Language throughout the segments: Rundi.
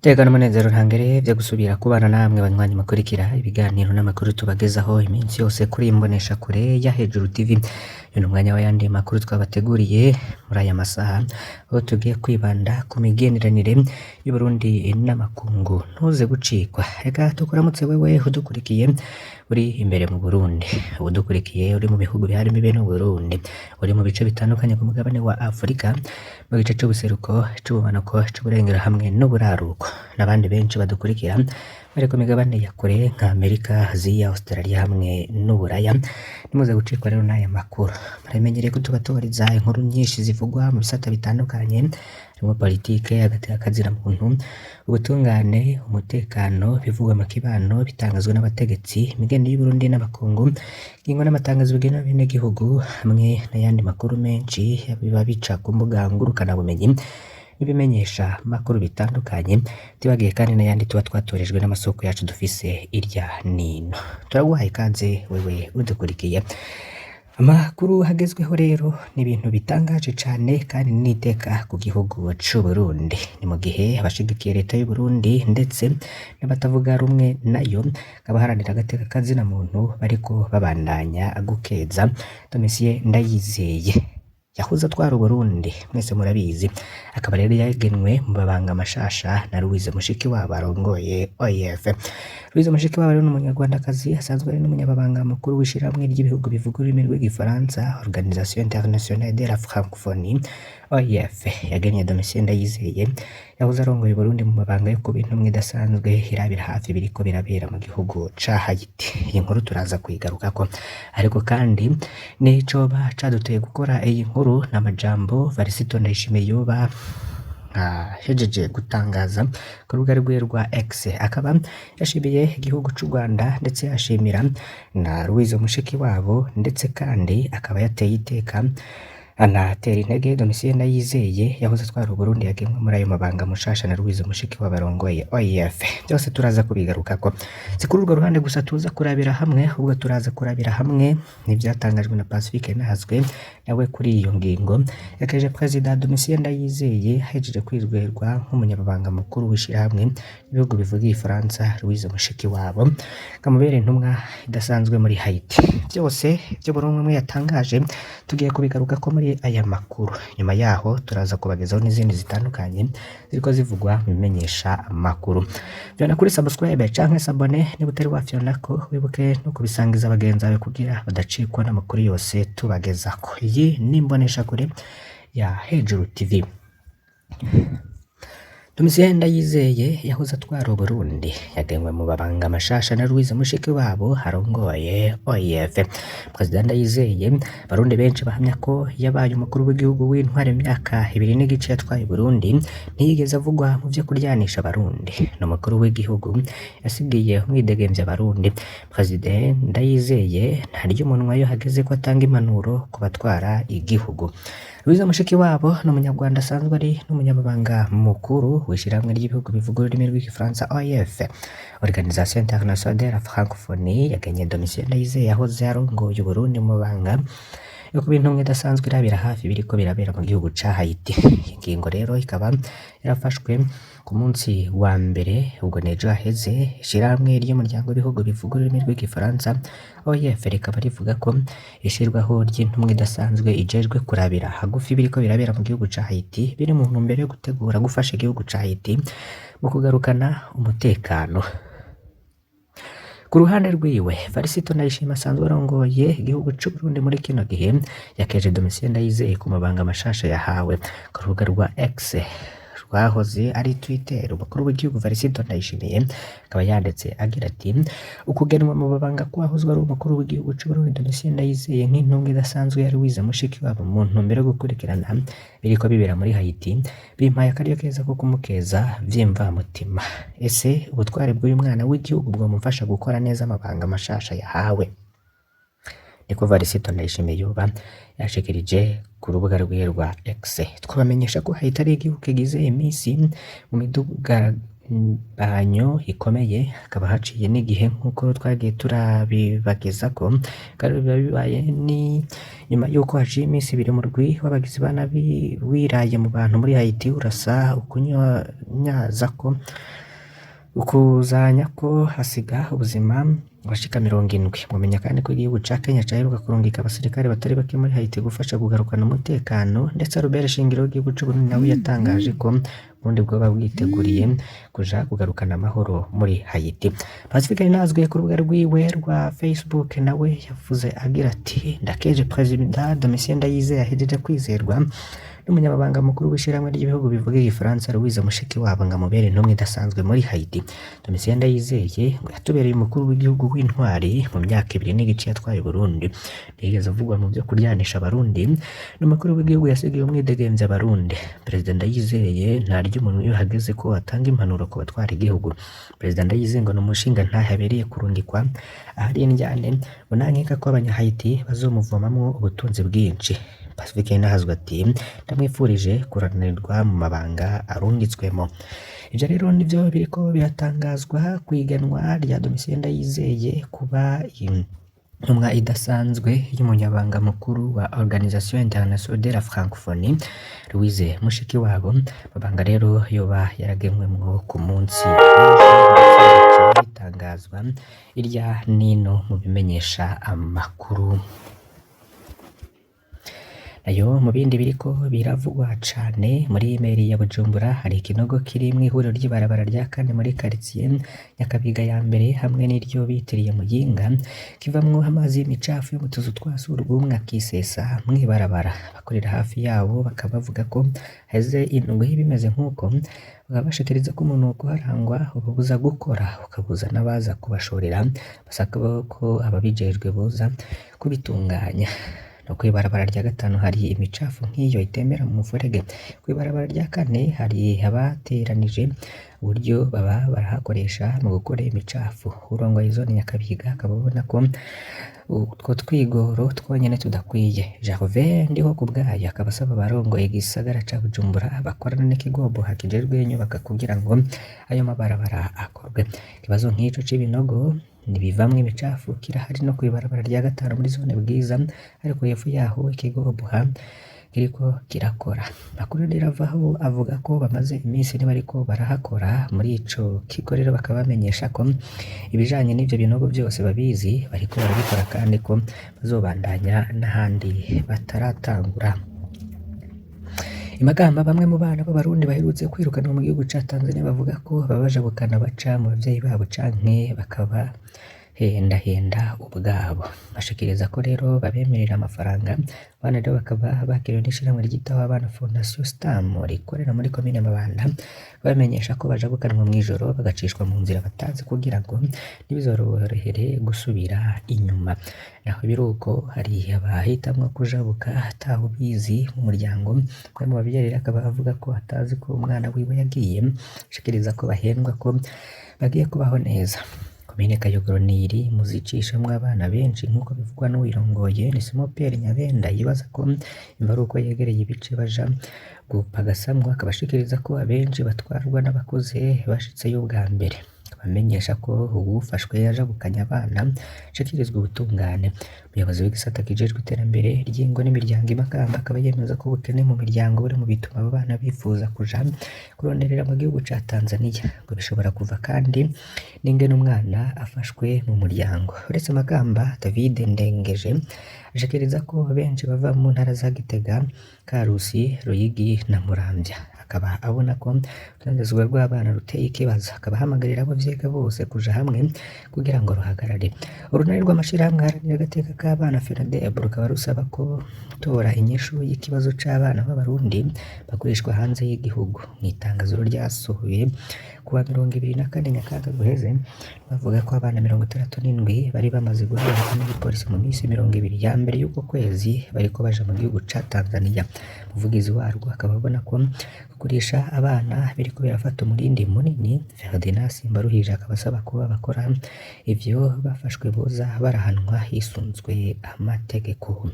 Tekana umunezero ntangere vyo gusubira kubana namwe banywanyi mukurikira ibiganiro n'amakuru tubagezaho iminsi yose kuri imbonesha kure ya Hejuru TV. Uyu ni umwanya w'ayandi makuru twabateguriye muri aya masaha, aho tugiye kwibanda ku migenderanire y'Uburundi n'amakungu. Ntuze gucikwa. Reka tukuramutse wewe udukurikiye uri imbere mu Burundi, udukurikiye uri mu bihugu biharimo bene Burundi, uri mu bice bitandukanye ku mugabane wa Afurika, mu gice c'ubuseruko, c'ubumanuko, c'uburengero hamwe n'uburaruko, n'abandi benshi badukurikira bari ku migabane ya kure nka Amerika, Aziya, Australia hamwe n'Uburaya. Nimuze gucikwa rero n'aya makuru. Muramenyereye ko tubatoreza inkuru nyinshi zivugwa mu bisata bitandukanye, harimo politike, hagati y'akazina muntu, ubutungane, umutekano, bivugwa mu kibano, bitangazwa n'abategetsi, imigenderanire y'Uburundi n'amakungu, ingingo n'amatangazo bigenwa abenegihugu, hamwe n'ayandi makuru menshi biba bica ku mbuga ngurukanabumenyi n'ibimenyesha makuru bitandukanye, tibagiye kandi n'ayandi tuba twatorejwe n'amasoko yacu dufise irya nino. Turaguhaye ikaze wewe udukurikiye. Amakuru agezweho rero ni ibintu bitangaje cane kandi n'iteka ku gihugu c'Uburundi. Ni mu gihe abashigikiye leta y'Uburundi ndetse n'abatavuga rumwe nayo, abaharanira agateka kazina muntu, bariko babandanya gukeza Domitien Ndayizeye yahoze atwara Uburundi, mwese murabizi, akaba rero yagenwe mu mabanga mashasha na Louise Mushikiwabo arongoye OIF. Louise Mushikiwabo rero ni umunyarwandakazi, asanzwe ari n'umunyamabanga mukuru w'ishirahamwe ry'ibihugu bivuga ururimi rw'igifaransa, Organisation Internationale de la Francophonie, OIF. Yagenye Domitien Ndayizeye yahoze arongoye Uburundi mu mabanga yo kuba intumwa idasanzwe irabira hafi ibiriko birabera mu gihugu ca Haiti. Iyi nkuru turaza kuyigarukako, ariko kandi n'icoba caduteye gukora iyi nkuru n'amajambo Varisito Ndayishimiye yoba ahejeje gutangaza ku rubuga rwiwe rwa X, akaba yashimiye igihugu c'u Rwanda ndetse ashimira na Louise Mushikiwabo, ndetse kandi akaba yateye iteka anatera intege Domitien Ndayizeye yahoze atwara Uburundi yagenwe muri ayo mabanga mushasha na Louise Mushikiwabo arongoye OIF. Byose turaza kubigarukako. Si kuri urwo ruhande gusa tuza kurabira hamwe, ahubwo turaza kurabira hamwe n'ivyatangajwe na Pacifique Nahazwe nawe kuri iyo ngingo yakeje Perezida Domitien Ndayizeye ahejeje kwizwerwa nk'umunyamabanga mukuru w'ishirahamwe ibihugu bivuga igifaransa, Louise Mushikiwabo kamubera intumwa idasanzwe muri Haiti. Byose ibyo buri umwe yatangaje tugiye kubigarukako muri aya makuru. Nyuma yaho turaza kubagezaho n'izindi zitandukanye ziriko zivugwa mu bimenyesha amakuru. Vyona kuri subscribe canke s'abonner niba utari wafyonako, wibuke no kubisangiza bagenzi bawe kugira badacikwa n'amakuru yose tubagezako. Iyi ni imbonesha kure ya Hejuru TV. Domitien Ndayizeye yahoze atwara Uburundi yagenwe mu mabanga mashasha na Louise Mushikiwabo arongoye OIF. Perezida Ndayizeye Barundi benshi bahamya ko yabaye umukuru w'igihugu w'intwari mu myaka 2.5 yatwaye Uburundi, ntiyigeze avugwa mu vyo kuryanisha Abarundi. Ni umukuru w'igihugu yasigiye umwidegemvya Abarundi. Perezida Ndayizeye ntarya umunwa iyo hageze ko atanga impanuro ku batwara igihugu. Louise Mushikiwabo ni umunyarwanda asanzwe ari n'umunyamabanga mukuru w'ishirahamwe ry'ibihugu bivuga ururimi rw'igifaransa, OIF, Organisation Internationale de la Francophonie. Yagenye Domitien Ndayizeye yahoze arongoye Uburundi mu mabanga yo kuba intumwa idasanzwe irabira hafi ibiriko birabera mu gihugu ca Haiti. Ingingo rero ikaba yarafashwe ku munsi wa mbere, ubwo nejo haheze. Ishirahamwe ry'umuryango w'ibihugu bivuga ururimi rw'igifaransa, OIF, rikaba rivuga ko ishirwaho ry'intumwa idasanzwe ijejwe kurabira hagufi ibiriko birabera mu gihugu ca Haiti biri mu ntumbero yo gutegura gufasha igihugu ca Haiti mu kugarukana umutekano. Ku ruhande rwiwe, Varisito Ndayishimiye asanzwe arongoye igihugu c'Uburundi muri kino gihe yakeje Domitien Ndayizeye ku mabanga mashasha yahawe. Ku rubuga rwa X rwahoze ari Twitter, umukuru w'igihugu Varisito Ndayishimiye akaba yanditse agira ati: "Ukugenwa mu mabanga kwahozwe ari umukuru w'igihugu c'Uburundi Domitien Ndayizeye nk'intumwa idasanzwe ya Louise Mushikiwabo mu ntumbero yo gukurikirana biriko bibera muri Haiti bimpaye akaryo keza ko kumukeza vy'imvamutima. Ese ubutwari bw'uyu mwana w'igihugu bwomufasha gukora neza amabanga mashasha yahawe?" Niko Varisito Ndayishimiye yoba yashikirije ku rubuga rwiwe rwa X. Twabamenyesha ko Haiti ari igihugu kigize imisi mu midugararo ikomeye, hakaba haciye n'igihe nk'uko twagiye turabibagezako, kandi biba bibaye ni Nyuma yuko haciye iminsi ibiri umurwi w'abagizi ba nabi wiraye mu bantu muri Haiti urasa ukunyazako ukuzanya ko hasiga ubuzima abashika 70. Mumenya kandi ko igihugu ca Kenya caheruka kurungika abasirikare batari bake muri Haiti gufasha kugarukana umutekano, ndetse Albert Shingiro w'igihugu c'Uburundi nawe yatangaje ko Uburundi bwoba bwiteguriye kuja kugarukana amahoro muri Haiti. Pacifique Ninazwe ku rubuga rwiwe rwa Facebook nawe yavuze agira ati: "Ndakeje Perezida Domitien Ndayizeye ahejeje kwizerwa n'umunyamabanga mukuru w'ishirahamwe ry'ibihugu bivuga igifaransa Louise Mushikiwabo ngo amubere intumwa idasanzwe muri Haiti. Domitien Ndayizeye ngo yatubereye umukuru w'igihugu w'intwari mu myaka 2 n'igice yatwaye Burundi. Ntiyigeze avugwa mu byo kuryanisha Abarundi. Ni umukuru w'igihugu yasigiye umwidegemvya Abarundi. Perezida Ndayizeye ntarya umuntu iyo hageze ko atanga impanuro ku batwara igihugu. Perezida Ndayizeye ngo ni umushinga ntahe abereye kurungikwa ahari indyane, ngo nankeka ko abanya-Haiti bazomuvomamwo ubutunzi bwinshi." Pacifique Nahazwa ati: "Ndamwifurije kuranirwa mu mabanga arungitswemo." Ivyo rero nivyo biriko biratangazwa kw'igenwa rya Domitien Ndayizeye kuba intumwa idasanzwe y'umunyabanga mukuru wa Organisation Internationale de la Francophonie Louise Mushikiwabo. Mabanga rero yoba yaragenwemwo ku munsi w'ejo, ndetse bitangazwa irya nino mu bimenyesha amakuru. Nayo mu bindi biriko biravugwa cane, muri mairie ya Bujumbura hari ikinogo kiri mw'ihuriro ry'ibarabara rya kane muri quartier Nyakabiga ya mbere hamwe n'iryo bitiriye Muyinga, kivamwo amazi y'imicafu yo mu tuzu twa surwumwe akisesa mw'ibarabara. Abakorera hafi yabo bakaba bavuga ko haheze indwi bimeze nk'uko, bakaba bashikiriza ko umunuko uharangwa ubabuza gukora, ukabuza n'abaza kubashorera. Basaba ko ababijejwe boza kubitunganya. No kw'ibarabara rya gatanu hari imicafu nk'iyo itembera mu mufurege. Kw'ibarabara rya kane hari abateranije uburyo baba barahakoresha mu gukora imicafu. Urongoye zone Nyakabiga akaba abona ko utwo twigoro twonyene tudakwiye. Gervais Ndihokubwayo akaba asaba abarongoye igisagara ca Bujumbura bakorana n'ikigo OBUHA kijejwe inyubako kugira ngo ayo mabarabara akorwe. Ikibazo nk'ico c'ibinogo ntibivamwo imicafu kirahari no kw'ibarabara rya gatanu muri zone Bwiza, ariko hepfo yaho ikigo OBUHA kiriko kirakora. Amakuru rero avaho avuga ko bamaze iminsi bariko barahakora muri ico kigo. Rero bakaba bamenyesha ko ibijanye n'ivyo binogo vyose babizi, bariko barabikora, kandi ko bazobandanya n'ahandi bataratangura. I Makamba, bamwe mu bana b'Abarundi baherutse kwirukanwa mu gihugu ca Tanzania bavuga ko babajabukana baca mu bavyeyi babo canke bakabahendahenda ubwabo. Bashikiriza ko rero babemerera amafaranga. Abana rero bakaba bakiriwe n'ishirahamwe ryitaho abana Fondation Stam rikorera muri komine Mabanda, bamenyesha ko bajabukanwa mw'ijoro bagacishwa mu nzira batazi kugira ngo ntibizorohere gusubira inyuma. Naho biruko, hari abahitamwo kujabuka atawubizi mu muryango. Umwe mu bavyeyi rero akaba avuga ko atazi ko umwana wiwe yagiye, ashikiriza ko bahendwa ko bagiye kubaho neza. Komine Kayogoro niri mu zicishamwo abana benshi nk'uko bivugwa n'uwirongoye ni Simon Pierre Nyabenda, yibaza ko imva ari uko yegereye ibice baja gupagasamwo. Akaba ashikiriza ko abenshi batwarwa n'abakuze bashitseyo ubwa mbere. Akaba amenyesha ko uwufashwe yajabukanye abana ashikirizwa ubutungane. Umuyobozi w'igisata kijejwe iterambere ry'ingo n'imiryango i Makamba akaba yemeza ko ubukene mu miryango buri mu bituma abo bana bifuza kuja kuronderera mu gihugu ca Tanzania. Ngo bishobora kuva kandi n'ingene umwana afashwe mu muryango. Uretse Makamba, David Ndengeje ashikiriza ko benshi bava mu ntara za Gitega, Karusi, Ruyigi na Muramvya. Akaba abona ko urudandazwa rw'abana ruteye ikibazo, akaba ahamagarira abo vyega bose kuja hamwe kugira ngo ruhagarare. Urunani rw'amashirahamwe aharanira agateka k'abana FENADEB rukaba rusaba ko gutora inyishu y'ikibazo c'abana b'Abarundi bagurishwa hanze y'igihugu. Mw'itangazo ryasohoye kuwa 24 Nyakanga guheze, bavuga ko abana 67 bari bamaze guhagarikwa n'igipolisi mu minsi 20 ya mbere y'uko kwezi bariko baja mu gihugu ca Tanzania. Umuvugizi warwo akaba abona ko kugurisha abana biriko birafata umurindi munini. Ferdinand Simbaruhije akaba asaba ko abakora ivyo bafashwe boza barahanwa hisunzwe amategeko.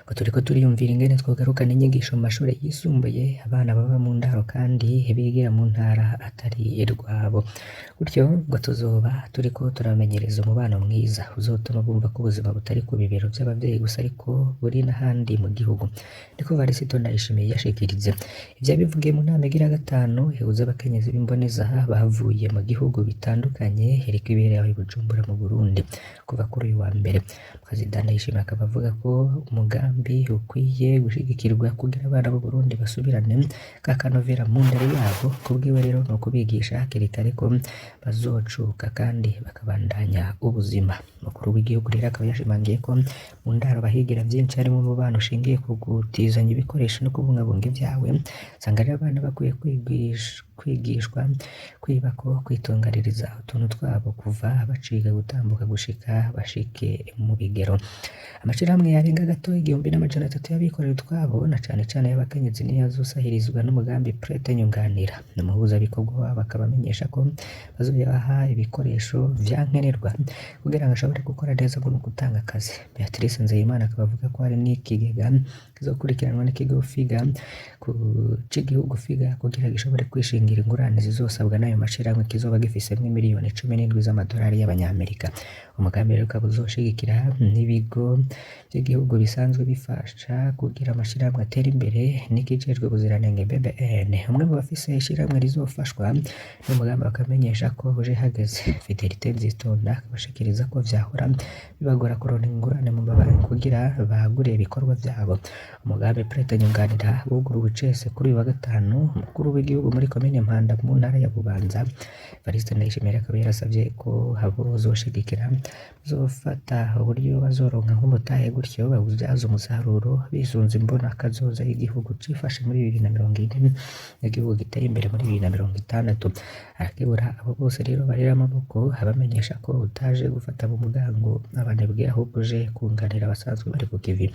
Ngo turiko turiyumvira ingene twogarukana inyigisho mu mashure yisumbuye, abana baba mu ndaro kandi bigira mu ntara atari irwabo. Gutyo ngo tuzoba turiko turabamenyereza umubano mwiza uzotuma bumva ko ubuzima butari ku bibero vy'abavyeyi gusa ariko buri n'ahandi mu gihugu. Niko Varisito Ndayishimiye yashikirize. Ivyo yabivugiye mu nama igira gatanu ihuza abakenyezi b'imboneza bavuye mu gihugu bitandukanye iriko ibera i Bujumbura mu Burundi kuva kuri uyu wa mbere. Perezida Ndayishimiye akaba avuga ko umugambi ukwiye gushigikirwa kugira abana b'u Burundi basubirane ka kanovera mu ndero yabo. Kubwiwe rero ni ukubigisha hakiri kare ko bazocuka kandi bakabandanya ubuzima. Umukuru w'igihugu rero akaba yashimangiye ko mu ndaro bahigira vyinshi harimwo umubano ushingiye ku gutizanya ibikoresho no kubungabunga ivyawe. Usanga rero abana bakwiye kwigishwa kwibako, kwitunganiriza utuntu twabo kuva baciga gutambuka gushika bashike mu bigero. Amashirahamwe yarenga gato 1300 y'abikorera utwabo na cane cane y'abakenyezi niyo azosahirizwa n'umugambi Prete Nyunganira. Umuhuzabikorwa wabo akaba amenyesha ko bazoyaha ibikoresho vyankenerwa kugira ngo ashobore gukora neza no gutanga akazi. Beatrice Nzeyimana akaba avuga ko hari n'ikigega kizokurikiranwa n'ikigo FIGA c'igihugu FIGA kugira gishobore kwishingira ingurane zizosabwa n'ayo mashirahamwe kizoba gifisemwo imiliyoni 17 z'amadolari y'abanyamerika. Umugambi rero ukaba uzoshigikira n'ibigo vy'igihugu bisanzwe bifasha kugira amashirahamwe atere imbere n'ikijejwe ubuziranenge BBN. Umwe mu bafise ishirahamwe rizofashwa n'umugambi akamenyesha ko uje hageze. Fidelite Nzitonda akabashikiriza ko vyahora bibagora kuronka ingurane mu mabanki kugira bagure ibikorwa vyabo. Umugambi Prete Nyunganira wuguruwe icese kuri uyu wa gatanu. Umukuru w'igihugu muri komine Mpanda mu ntara ya Bubanza, Evariste Ndayishimiye akaba yarasavye ko abo bazoshigikira bazofata uburyo bazoronka nk'umutahe gutyo bawubyaze umusaruro bisunze imbona kazoza y'igihugu cifashe muri 2040 n'igihugu giteye imbere muri 2060. Arakebura abo bose rero barera amaboko abamenyesha ko utaje gufata mu mugango abanebwe ahubwo uje kunganira abasanzwe bari ku kivi.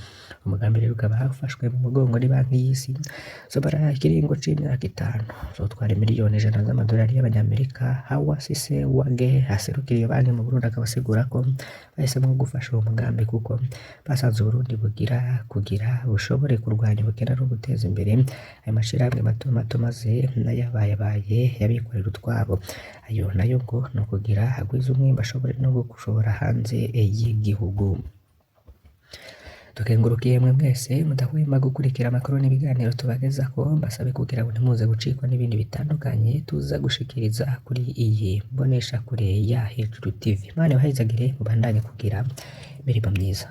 Umugambi rero ukaba ufashwe mu mugongo ni banki y'isi zobara ikiringo c'imyaka 5 zotwara miliyoni 100 z'amadolari y'abanyamerika. Hawa Sise Wage aserukira iyo banki mu Burundi akaba asigura ko bahisemwo gufasha uwo mugambi kuko basanze Uburundi bugira kugira bushobore kurwanya ubukene no guteza imbere ayo mashirahamwe mato mato maze n'ayabayabaye y'abikorera utwabo. Ayo nayo ngo ni ukugira agwize umwimbu ashobore no gushora hanze y'igihugu. Tukengurukiye mwe mwese mudahwema gukurikira amakuru n'ibiganiro tubagezako, mbasabe kugira ngo ntimuze gucikwa n'ibindi bitandukanye tuza gushikiriza kuri iyi mboneshakure ya Hejuru TV. Imana ibahezagire mubandanye kugira imirimo myiza.